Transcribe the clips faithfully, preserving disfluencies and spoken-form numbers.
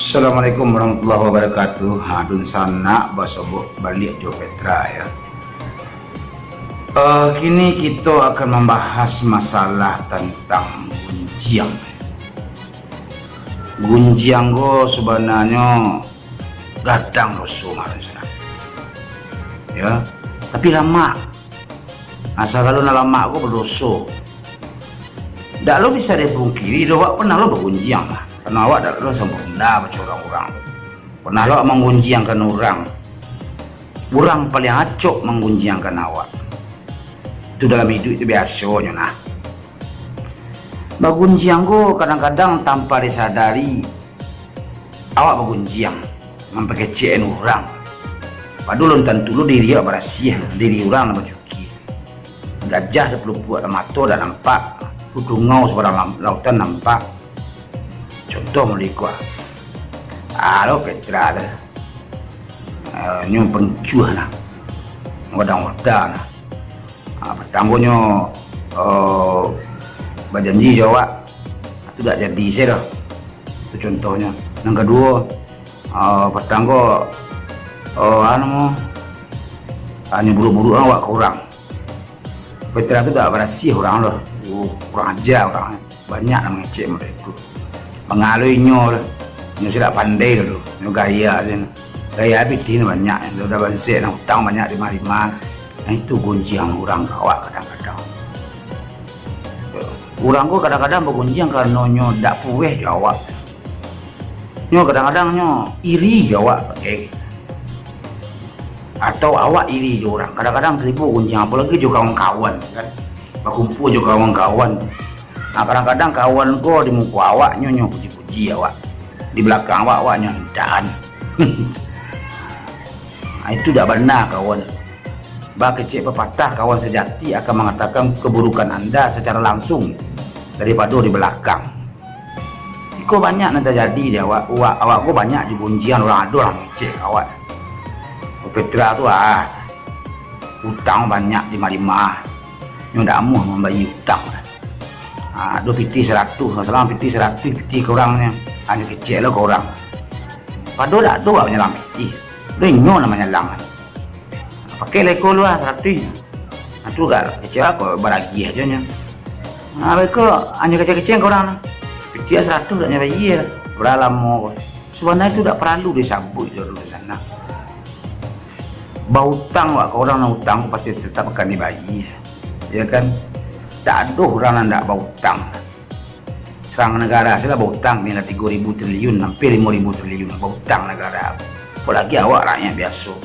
Assalamualaikum warahmatullahi wabarakatuh. Ha, dunsanak basobok baliak jo Petra, ya. Eh, kini kito akan mambahas masalah tantang gunjiang. Gunjiang ko sabananyo gadang doso mah, dunsanak. Ya, tapi lamak. Nah, sagalo nan lamak ko badoso. Dak lo bisa dipungkiri, doh awak pernah lo bagunjiang lah. Karano awak dak lo sampurna macam urang-urang tu. Pernah lo awak manggunjiangkan urang. Urang paliang acok manggunjiangkan awak. Itu dalam iduik tu biasonyo nah. Bagunjiang ko kadang-kadang tanpa disadari, awak bagunjiang, mampakecekan urang. Padahal alun tantu lo diri awak barasiah, diri urang nan bacuki. Gajah di palupuak mato dak nampak, tutungau sabarang lam-, lautan nampak. Contoh model iko, ah, lo Petra tu. Ah, nyo pancuah nah. Godang ota nah. Ah, patanggonyo, eh, bajanji jo awak, tu dak jadi se doh. Tu contohnyo. Nan kaduo, eh, patanggo, eh, anu, hanyo buruk-buruk awak ka urang. Petra tu dak barasiah urang doh. Oh, kurang aja urang. Banyak nan mangecek model tu. Mangalo inyo lah. Inyo sudah pandai dulu. Inyo gaya je. Gaya pitih ni banyak. Inyo dah bansaik, nah, utang banyak di marima. Nah, itu gunjiang urang ka awak kadang-kadang. Urang ko kadang-kadang bagunjiang karano nyo dak pueh jo awak. Nyo kadang-kadang nyo iri jo awak, eh. Atau awak iri jo urang. Kadang-kadang ribo gunjiang, apolai jo kawan-kawan, kan. Bakumpua jo kawan-kawan. Nah, kadang-kadang kawan ko di muko awak nyo, nyo puji-puji awak. Di balakang awak, awak nyo hentaan. Nah, itu dak bana, kawan. Bakecek pepatah, kawan sejati akan mengatakan keburukan Anda secara langsung daripado di balakang. Iko banyak nan tajadi di awak. Awak, awak ko banyak digunjiang urang, ado urang mangecek awak. Petra tu, ah, utang banyak di marima. Nyo dak amuah mambayia utang. Ah, ado pitih saratuih, salah pitih saratuih pitih ka urang nyo. Hanyo kecek lo ka urang. Pado dak ado awak manyalang pitih. Ado inyo nan manyalang. Pakai lah iko lu ah, saratuih. Nah, tu gak kecek awak ko baragiah jo nyo. Nah, beko hanyo kecek-kecek ka urang tu. Pitih saratuih dak nyo bayia. Bara lamo ko. Sabananyo tu dak paralu disabuik dulu di sana. Bautang awak ka urang, nan utang tu pasti tetap akan dibayia. Ya kan? Dak ado urang nan dak bautang. Sarang negara sajolah bautang, ni lah tigo ribu triliun, hampir limo ribu triliun bautang negara. Apolai awak rakyat biaso.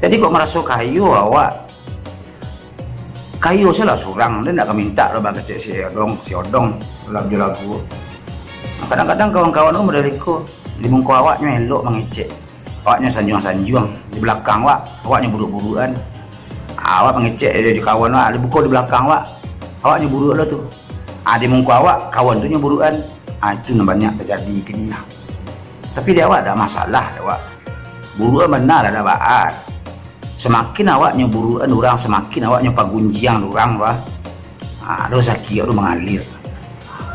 Jadi kok maraso kayo awak, kayo sajolah surang, den ndak ka mintak doh bakecek si odong, si odong, lagu-lagu. Kadang-kadang kawan-kawan tu model iko, di muko awak nyo elok mangecek. Awak nyo sanjuang-sanjuang, di balakang awak, awak nyo buruak-buruakan. Ah, awak mangecek jo, jo kawan awak, di muko di balakang awak, awak nyo buruak lo tu. Ah, di muko awak, kawan tu nyo buruakan. Ah, itu nan banyak tajadi kini lah. Tapi di awak dak masalah, di awak. Buruakan bana lah, dak baa. Samakin awak nyo buruakan urang, samakin awak nyo pagunjiang urang tu, ah. Ah, doh sakik tu mangalir.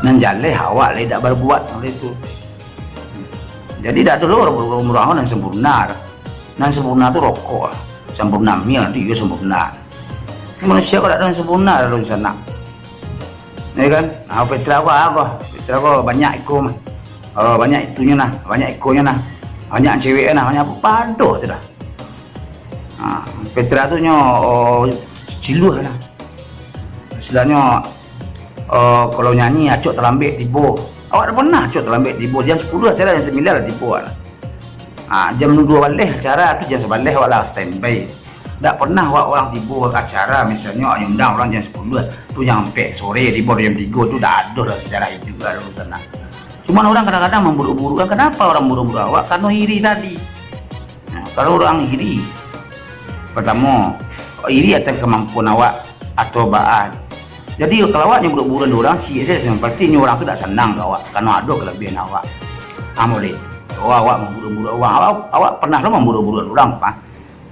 Nan jaleh awak lai dak babuat model itu. Jadi dak ado lo urang, urang, urang nan sampurna. Nan sampurna tu rokok lah. Sampurna mil tu iyo sampurna. Manusia ko dak ado nan sampurna dalam sanak. Ya kan? Ah, Petra ko, ah, ko. Petra ko banyak iko mah. Oh, banyak itunyo nah, banyak ikonyo nah. Banyak cewek nah, banyak apo, pado sudah. Ah, Petra tu nyo, oh, ciluah nah. Istilahnyo, oh, kalau nyanyi acok talambek tibo. Awak dak pernah acok talambek tibo. Jam sapuluah acara, jam sambilan lah tibo lah. Ah, jam duo baleh acara tu, jam sabaleh awak lah standby. Dak pernah awak urang tibo acara, misalnyo awak undang urang jam sapuluah, tu jam ampek sore tibo, jam tigo tu dak ado lah sejarah itu lah dulu tanah. Cuman urang kadang-kadang mamburuak-buruakan. Kenapa urang buruak-buruak awak? Karano iri tadi. Nah, kalau urang iri, pertamo, iri atas kamampuan awak atau baa. Jadi, kalau awak nyo buruak-buruakan urang, ciek sajo, berarti nyo urang tu dak sanang ka awak, karano ado kalabiahan awak. Ah, model itu. Oh, awak mamburuak-buruak urang. Awak, awak pernah lo mamburuak-buruakan urang, Pak?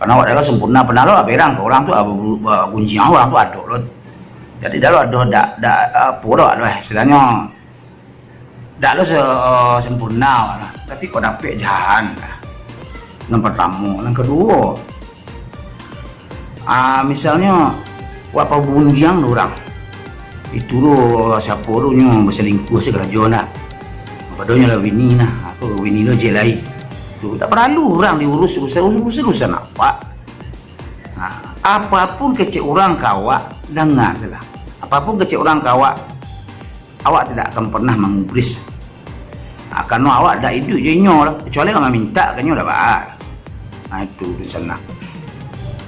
Karano awak dak lo sampurna, pernah lo berang ka urang tu, ah, bu-, bu-, gunjiang urang tu ado lo. Jadi, dak lo ado, dak, dak, apo dak lo, istilahnyo, Dak lo se-, eh, sempurna awak lah. Tapi kok dapek jahan lah. Nan partamo, nan kaduo, ah, misalnyo awak pagunjiang urang. Itu lo siapo lo nyo basalingkuah se karajo nak. Padonyo lah bini nah, aku bini lo je lai. Tu dak paralu urang diurus urusan, urusan, urusan awak. Nah, apapun kecek urang ka awak, danga salah. Apapun kecek urang ka awak, awak tidak akan pernah mangubris. Nah, karano awak dak iduik jo inyo lah, kecuali awak maminta ka inyo dak baa. Nah, itu di sana.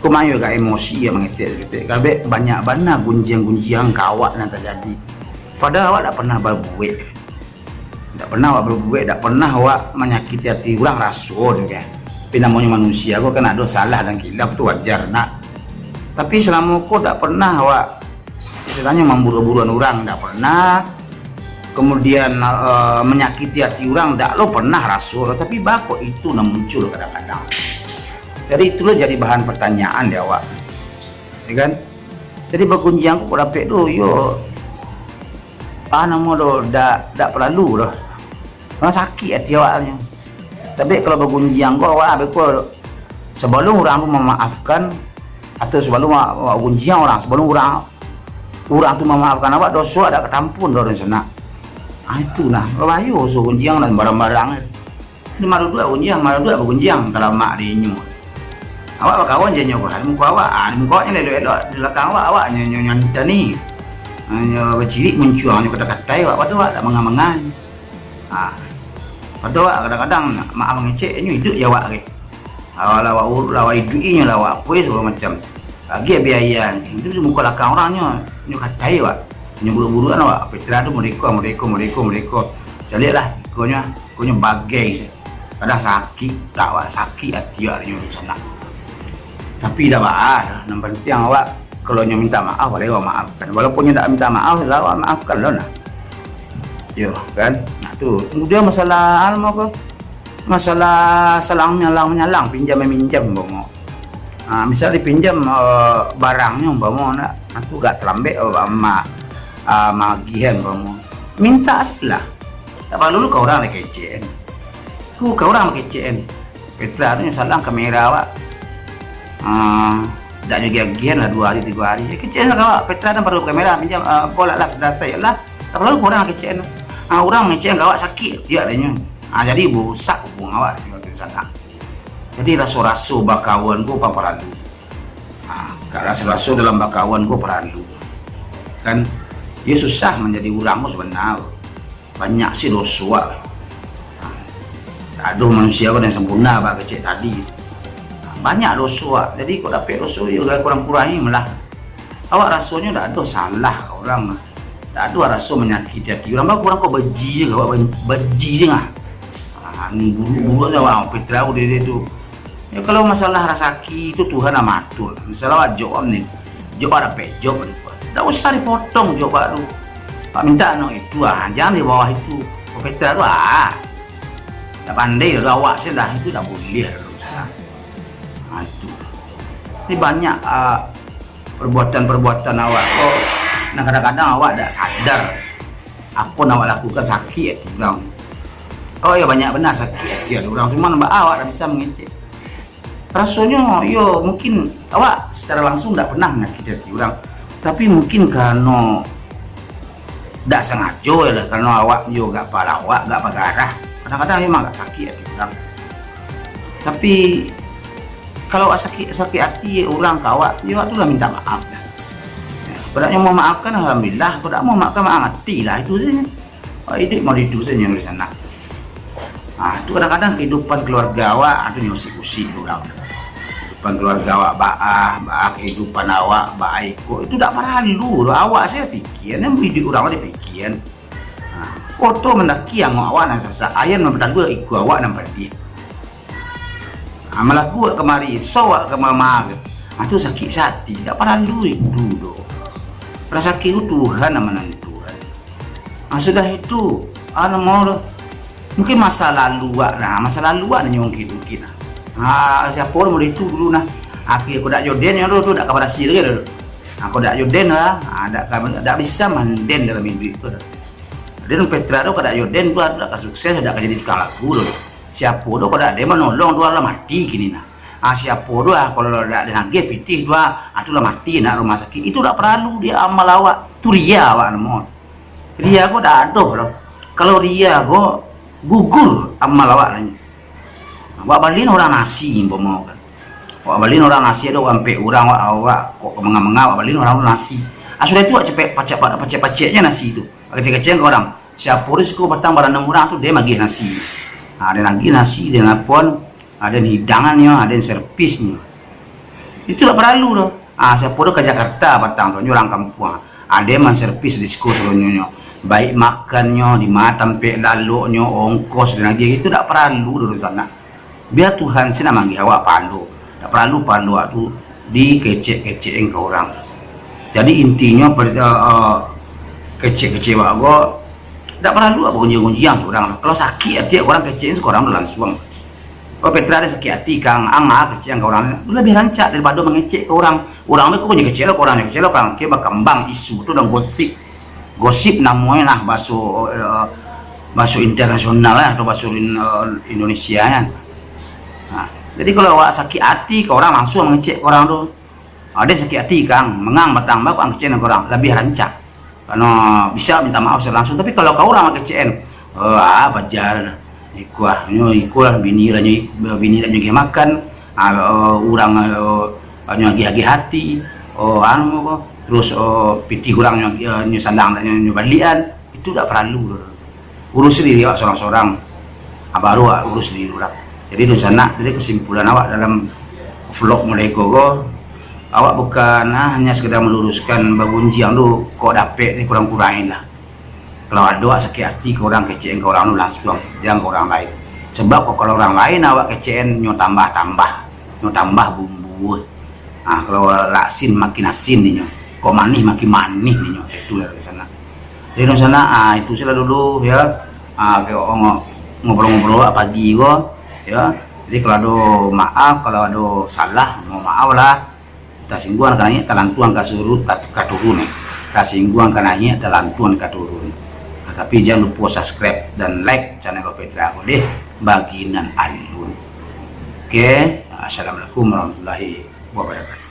Kumayo agak emosi ya mangetek saketek. Kabek banyak bana gunjiang-gunjiang ka awak nan tajadi. Padahal awak dak pernah babuek. Dak pernah awak babuek, dak pernah awak manyakiti ati urang, raso tu kan. Tapi namonyo manusia ko kan ado salah dan khilaf tu wajar nak. Tapi salamo ko dak pernah awak istilahnyo mamburuak-buruakan urang, dak pernah. Kemudian, eh, manyakiti ati urang dak lo pernah raso, tapi baa kok itu nan muncul kadang-kadang. Jadi itulah jadi bahan pertanyaan di awak. Ya kan? Jadi bagunjiang ko kok dapek tu, yo, ah, namo do, dak, dak paralu doh. Memang sakik ati awaknyo. Tapi kalau bagunjiang ko awak, abih ko, sabalum urang tu mamaafkan, atau sabalum awak, awak gunjiang urang, sabalum urang, urang tu mamaafkan awak, doso awak dak katampun doh, dunsanak. Ah, itu nah, babahayo doso gunjiang dan barang-barang. Di maruduak bagunjiang, maruduak bagunjiang, talamak di inyo. Awak bakawan je nyo, di muko awak, ah, di muko awak nyo elok-elok, di balakang awak, awak nyo, nyo, nyo, nyo, nyo bacirik muncuang, nyo katai-katai, awak pado awak dak mangan-mangan. Ah, pado awak kadang-kadang maaf mangecek, nyo iduik je awak ke. Awak lah awak urus, lah awak iduik inyo, lah awak apuih sagalo macam. Lagi biaya, itu di muko balakang urang nyo, nyo katai awak. Nyo buruak-buruakan awak, Petra tu muriko, muriko, muriko, muriko. Caliaklah, ikonyo, ikonyo bagai se. Kadang sakik, tak awak sakik ati awak nyo tu sanak. Tapi dak baa, nan pantiang awak, kalau nyo minta maaf, boleh awak maafkan. Walaupun nyo dak minta maaf, lah awak maafkan lo nah. Yo, kan? Nah, tu. Kemudian masalah, anu, apo? Masalah salang manyalang, manyalang, pinjam maminjam, umpamo. Ha, misal dipinjam, eh, barangnyo, umpamo, nak, aku agak talambek, eh, ma-, ah, maagihan, umpamo. Minta sajolah. Tak paralu ka urang dikecekan. Ku ka urang bakecekan. Petra tu nyo salang kamera awak. Ah, dak nyo agiah-agiahan lah duo hari, tigo hari. Ya, kecekan lah ka awak. Petra tu baru kamera, pinjam, ah, bolak lah, sadasai lah. Tak paralu ka urang kecekan. Ah, urang mangecekan ka awak sakik, ati awak nyo. Ah, jadi barusak hubungan awak dengan tu sanak. Jadi raso-raso bakawan ko paralu. Ha, raso-raso dalam bakawan ko paralu. Kan, yo susah manjadi urang ko sabana. Banyak se doso awak. Ha, dak ado manusia ko nan sampurna, bak kecek tadi. Ha, banyak doso awak. Jadi kok dapek doso, yo kurang-kurangi malah. Awak rasonyo dak ado salah ka urang. Dak ado raso manyakiti ati urang. Baa urang ko benci je, awak ben-, benci je lah. Ah, ni buruak-buruak je awak, Petra ko dek tu. Ya, kalau masalah rasaki tu Tuhan lah maatur. Masalah awak job ni, job awak dapek job ni. Dak usah dipotong job awak tu. Awak minta anak itu, ah, jangan di bawah itu. Ko Petra tu, ah, dak pandai lah awak se lah. Itu dak buliah lah, salah. Ah, itu. Ni banyak, ah, perbuatan-perbuatan awak ko, nan kadang-kadang awak dak sadar apo nan awak lakukan sakik ati urang. Oh ya, banyak bana sakik ati urang, cuman baa awak dak bisa mangecek. Rasonyo, yo, mungkin awak secara langsung dak pernah manyakiti ati urang, tapi mungkin karano dak sangajo lah, karano awak yo agak palawak, agak bagarah, kadang-kadang memang agak sakik ati urang. Tapi, kalau sakik, sakik ati urang ka awak, yo, awak tu lah minta maaf lah. Ya, kalau dak nyo mamaafkan, alhamdulillah. Kalau dak mamaafkan, maaf mati lah, itu sajo. Awak iduik mau itu sajo di sanak. Ah, tu kadang-kadang kehidupan keluarga awak, ah, tu nyo usik-usik urang. Kehidupan keluarga awak baa, baa kehidupan awak, baa iko, itu dak paralu doh. Awak sajo pikia, nan iduik urang awak dipikia. Ha, foto mandaki angok awak nan sasak, ayam nan batalua iko awak nan padiah. Ha, malagu awak kamari, so awak ka mama. Ha, tu sakik ati, dak paralu itu doh. Rasaki tu Tuhan nan manantukan. Ha, sudah itu, anu mau doh. Mungkin masa lalu awak nah, masa lalu awak nan nyungkit-ungkit nah. Ha, siapo urang model itu dulu nah. Akhir ko dak joden nyo tu, tu dak ka barasia lagi tu. Ha, ko dak joden lah, ha, dak ka, dak bisa manden dalam iduik tu dah. Den Petra tu kadak yo den tu, dak ka sukses, dak ka jadi tukang lagu tu. Siapo tu kadak den manolong tu lah mati kini nah. Ah, siapo tu ah, kalau dak den agiah pitih tu ah, ah, tu lah mati nak rumah sakit. Itu dak paralu dia amal awak. Tu ria awak namo. Ria ko dak ado doh. Kalau ria ko gugur amal awak nyo. Wak balian urang nasi, umpamo kan. Wak balian urang nasi, ado ampek urang, wak, wak kok manga-manga, wak balian urang nasi. Ah, sudah tu wak cepek pacek, pacek-paceknyo nasi tu. Kecek-kecek ka urang. Siapo risiko patang baranam urang tu, dia magiah nasi. Ha, ada lagi nasi, ada napon, ada hidangannyo, ada servisnyo. Itu dak paralu doh. Ah, siapo doh ka Jakarta patang tu, nyo urang kampuang. Ado manservis risiko salonyo nyo. Baik makannyo, di ma tampek laloknyo, ongkos dan lagi itu dak paralu doh di sana. Biar Tuhan se nan magiah awak pahalo. Dak paralu pahalo awak tu dikecek-kecek ka urang. Jadi intinyo per-, eh, eh, kecek-kecek awak ko dak paralu awak gunjiang-gunjiang ka urang. Kalau sakik ati urang kecek ka urang tu lansuang. Oh, Petra ado sakik ati, Kang, ang ah kecek ka urang. Labiah rancak daripado mangecek ka urang. Urang be ko nyo kecek lo, ka urang nyo kecek lo, Kang. Kini bakambang isu tu dan gosip. Gosip namonyo nah baso, eh, baso internasional lah, atau baso in-, eh, Indonesia kan. Nah, jadi kalau awak sakik ati ka urang, lansuang mangecek ka urang tu. Ado sakik ati, Kang, mangang batang, baa kok ang kecek ka urang, labiah rancak. Karano bisa minta maaf secara langsung, tapi kalau ka urang kecek, oh, ah, bajar. Iko ah, nyo, iko lah bini lah nyo, bini lah nyo agiah makan, ah, eh, urang, eh, nyo agiah-agiah ati, oh, anu ko, terus, oh, pitih urang nyo, eh, nyo salang, nyo, nyo balian, itu dak paralu. Urus diri awak sorang-sorang. Ah, baru awak urus diri urang. Jadi, dunsanak, jadi kesimpulan awak dalam vlog mulai ko, ko, awak bukan, ah, hanya sekedar meluruskan bagunjiang tu, kok dapek ni kurang-kurangi lah. Kalau ado awak sakik ati ka urang, kecek ka urang tu lansuang, jan ka urang lain. Sebab kok kalau urang lain awak kecek, nyo tambah-tambah, nyo tambah bumbu. Ah, kalau asin makin asin dinyo, kok manih makin manih dinyo. Itulah dunsanak. Jadi dunsanak, ah, itu sajolah dulu, ya. Ah, kayak ngo-, ngobrol-ngobrol awak pagi ko, ya. Jadi kalau ado maaf, kalau ado salah, mohon maaf lah. Tasingguang ka naiak, talantuang ka surun, tat-, ka turun, eh. Tasingguang ka naiak, talantuang ka turun. Nah, tapi jan lupo subscribe dan like channel Petra ko deh, bagi nan alun. Oke, assalamualaikum warahmatullahi wabarakatuh.